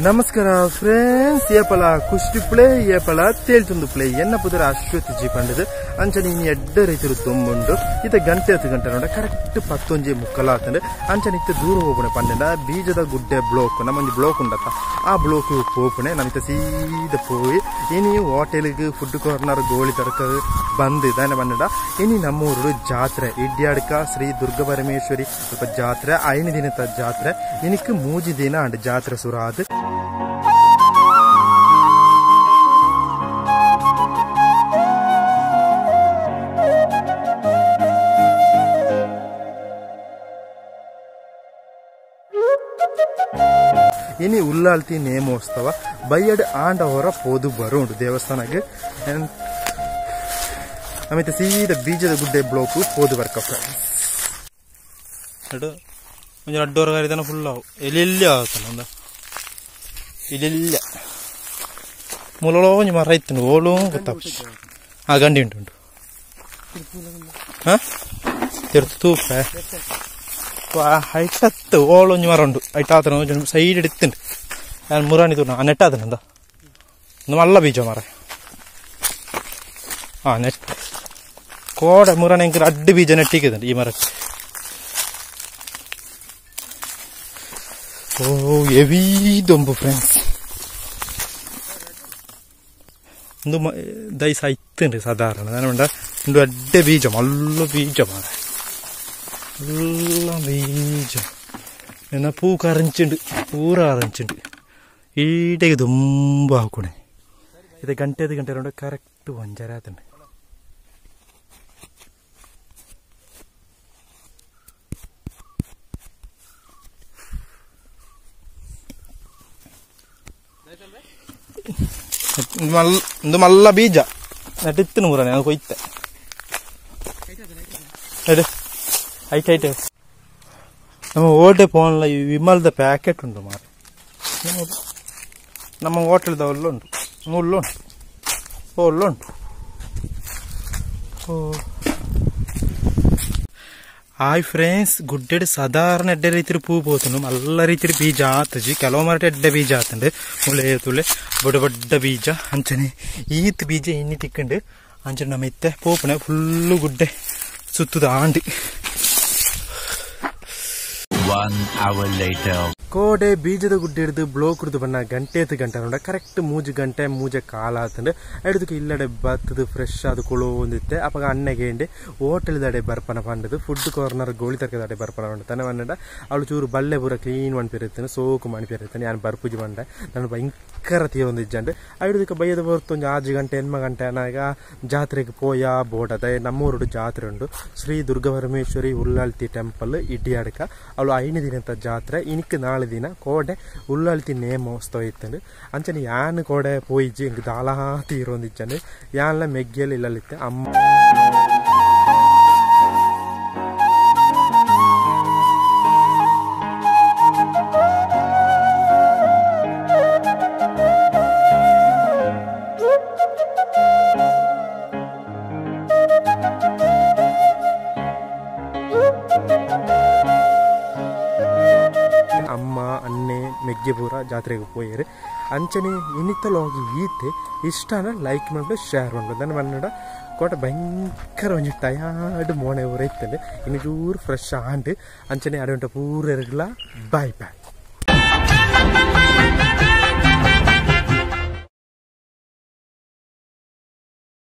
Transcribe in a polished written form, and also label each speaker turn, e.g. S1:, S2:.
S1: ನಮಸ್ಕಾರ ಫ್ರೆಂಡ್ಸ್, ಏಪಲ ಖುಷಿ ಪ್ಲೇ ಏಪಲ ತೇಳ್ತುಂದು ಪ್ಲೇ ಎನ್ನ ಪುದರ ಅಶ್ವತಿ ಜಿ ಪಂಡದು ಅಂಚನೆ ಇನಿ ಎಡ್ಡ ರೈತರು ದೊಂಬುಂಡು ಇತ್ತ ಗಂಟೆ 10 ಗಂಟೆ ನೋಡ ಕರೆಕ್ಟ್ 10:45 ಆತಂಡು ಅಂಚನೆ ಇತ್ತ ದೂರ ಹೋಗುಣೆ ಪಂಡ ಬೀಜದ ಗುಡ್ಡೆ ಬ್ಲೋಕ್ ನಮ್ಮೊಂಜಿ ಬ್ಲೋಕ್ ಉಂಡತ್ತ ಆ ಬ್ಲೋಕ್ ಪೋಪುಣೆ ನಮಿತ ಸೀದ ಪೋಯಿ ಇನಿ ಹೋಟೆಲ್ಗೆ ಫುಡ್ ಕಾರ್ನರ್ ಗೋಳಿ ತರಕ ಬಂದು ಇದಾನೆ ಬಂದ ಇನಿ ನಮ್ಮೂರು ಜಾತ್ರೆ ಇಡ್ಯಾಡ್ಕ ಶ್ರೀ ದುರ್ಗ ಪರಮೇಶ್ವರಿ ಸ್ವಲ್ಪ ಜಾತ್ರೆ 5 ದಿನದ ಜಾತ್ರೆ ಇನಿಕ್ 3 ದಿನ ಅಂಡ್ ಜಾತ್ರೆ ಸುರಾದು. ಇನಿ ಉಲ್ಲಾಲ್ತಿ ನೇಮೋತ್ಸವ ಬೈಯಡ್ ಆಂಡವರ ಪೋದು ಬರುಂಡು ದೇವಸ್ಥಾನಕ್ಕೆ ಆಮೇಲೆ ಸೀದಾ ಬೀಜದ ಗುಡ್ಡೆ ಬ್ಲೋಕ್ ಪೋದು ಬರ್ಕ ಫ್ರೆಂಡ್ಸ್.
S2: ಒಂಜಿ ಅಡ್ಡೋರ ಗಾರಿದನ ಫುಲ್ ಆವು ಎಲ್ಲಿ ಆತನ ಇಲ್ಲೆಲ್ಲ ಮೂಲೋ ಒಂಜಿ ಮರ ಇತ್ತು ಓಳು ಗೊತ್ತಾಪು ಆ ಗಂಡಿ ಉಂಟು ಉಂಟು ಹಾಂ ತಿರ್ತು ತೂಪೆ ಹೈಟತ್ತು ಓಳು ಒಂಜಿ ಮರ ಉಂಟು ಹೈಟ್ ಆತನ ಸೈಡ್ ಇಡುತ್ತುಂಡು ನಾನು ಮುರಾಣಿ ತೂನ ಆ ನೆಟ್ ಆತನಂದ ಒಂದು ಮಲ್ಲ ಬೀಜ ಮರ ಆ ನೆಟ್ ಕೋಡೆ ಮುರಾಣಿ ಅಂಕಲ್ ಅಡ್ಡು ಬೀಜ ನೆಟ್ಟಿಗೆ ಈ ಮರಕ್ಕೆ. ಓ ಎವಿ ದೊಂಬು ಫ್ರೆಂಡ್ಸ್ ಒಂದು ದೈಸ ಇತ್ತುಂಡು ಸಾಧಾರಣ ನಾನು ಉಂಡ ಒಂದು ಅಡ್ಡೆ ಬೀಜ ಮಲ್ಲ ಬೀಜ ಮರ ಎಲ್ಲ ಬೀಜ ನನ್ನ ಪೂ ಕರಂಚಿಂಡು ಪೂರ ಕರಂಚಿಂಡು ಈಟೆಗೆ ತುಂಬ ಹಾಕೋಣೆ ಇದು ಗಂಟೆ 5 ಗಂಟೆ ರೋಡ ಕರೆಕ್ಟ್ 1:30 ಆತಂಡು. ಒಂದು ಮಲ್ಲ ಬೀಜ ನಟಿತ್ತು ನೂರನೆ ಅದು ಕೊಯ್ತೆ ಐಟ್ ಐಟ್ ನಮ್ಮ ಓಟೆ ಫೋನ್ಲ ಈ ವಿಮಲ್ದ ಪ್ಯಾಕೆಟ್ ಉಂಟು ಮಾರ ನಮ್ಮ ಹೋಟೆಲ್ದ ಉಂಟು ಮುಳ್ಳು ಉಂಟು ಒಳ್ಳು ಉಂಟು. ಓ ಹಾಯ್ ಫ್ರೆಂಡ್ಸ್, ಗುಡ್ಡೆಡ್ ಸಾಧಾರಣ ಎಡ್ಡೆ ರೀತಿ ಪೂ ಪೋತುಂಡು ಮಲ್ಲ ರೀತಿ ಬೀಜ ಆತಜಿ ಕೆಲವು ಮರಟ ಎಡ್ಡೆ ಬೀಜ ಆತಂಡು ಮುಳೆ ತುಳೆ ಬೊಡ್ಡ ಬೊಡ್ಡ ಬೀಜ ಅಂಚನೆ ಈತ್ ಬೀಜ ಇನ್ನಿ ತಿಕ್ಕಂಡು ಅಂಚನೆ ನಮ್ಮ ಇತ್ತೆ ಪೋಪುಣೆ ಫುಲ್ಲು ಗುಡ್ಡೆ ಸುತ್ತದ ಆಂಡಿ.
S3: 1 hour later.
S1: ಕೋಡೆ ಬೀಜದ ಗುಡ್ಡೆ ಹಿಡಿದು ಬ್ಲೋಕ್ ಹಿಡಿದು ಬಣ್ಣ ಗಂಟೆ 5 ಗಂಟೆ ನೋಡ ಕರೆಕ್ಟ್ 3 ಗಂಟೆ 3:15 ಆತಂಡು ಹಿಡಿದಕ್ಕೆ ಇಲ್ಲಡೆ ಬತ್ತದು ಫ್ರೆಶ್ ಅದು ಕೊಳು ಒಂದಿತ್ತೆ ಅಪ್ಪ ಅಣ್ಣಗೆ ಎಂಡಿ ಹೋಟೆಲ್ದಡೆ ಬರ್ಪನ ಪಂಡದು ಫುಡ್ ಕಾರ್ನರ್ ಗೋಳಿ ತರ್ಕದಡೆ ಬರ್ಪನ ಪಂಡ ಬಂಡ ಅವಳು ಚೂರು ಬಲ್ಲೆ ಪೂರ ಕ್ಲೀನ್ ಮಣಿಪಿರುತ್ತಾನೆ ಸೋಕು ಮಣಿಪಿರುತ್ತಾನೆ ನಾನು ಬರ್ಪೂಜಿ ಬಂಡೆ ನಾನು ಭಯಂಕರ ತೀರೊಂದಿಜ್ಜಂಡು ಹಿಡಿದಕ್ಕೆ ಬೈಯದ ಹೊರತು ಒಂದು 6 ಗಂಟೆ 8 ಗಂಟೆ ಅನ್ನಾಗ ಜಾತ್ರೆಗೆ ಪೋಯ ಬೋಡದ ನಮ್ಮೂರು ಜಾತ್ರೆ ಉಂಡು ಶ್ರೀ ದುರ್ಗ ಪರಮೇಶ್ವರಿ ಉಲ್ಲಾಳ್ತಿ ಟೆಂಪಲ್ ಇಡ್ಯಾಡ್ಕ ಅವಳು 5 ದಿನದ ಜಾತ್ರೆ ಇನಿಕ್ 4 ದಿನ ಕೋಡೆ ಉಲ್ಲಾಳ್ತಿ ನೇಮೋತ್ಸವ ಇತ್ತಂಡು ಅಂಚನೆ ಯಾನ್ ಕೋಡೆ ಪೋಯಿಜಿ ಇಂಕ್ ದಾಲಾ ತೀರೊಂದಿಚ್ಚಂಡು ಯಾನ್ಲ ಮೆಗ್ಗೆಲ್ ಇಲ್ಲಲಿತ್ತೆ ಅಮ್ಮ ಅಮ್ಮ ಅಣ್ಣೆ ಮೆಗ್ಗೆ ಪೂರ ಜಾತ್ರೆಗೆ ಪೋಯರು ಅಂಚನೆ ಇನ್ನಿತ್ತಲೋಗಿ ಈತೆ ಇಷ್ಟನ ಲೈಕ್ ಮಾಡ್ಬಿಟ್ಟು ಶೇರ್ ಮಾಡ್ಬೋದು ನನ್ನ ಮನ್ನಡ ಕೋಟೆ ಭಯಂಕರ ಒಂಜಿ ಟಯರ್ಡ್ ಮೋಣೆ ಊರ ಇತ್ತಂಡು ಇನ್ನು ಚೂರು ಫ್ರೆಶ್ ಆಂಡು ಅಂಚನೆ ಅಡೆ ಉಂಟ ಪೂರ ಇರಗಲ ಬಾಯ್ ಬಾಯ್.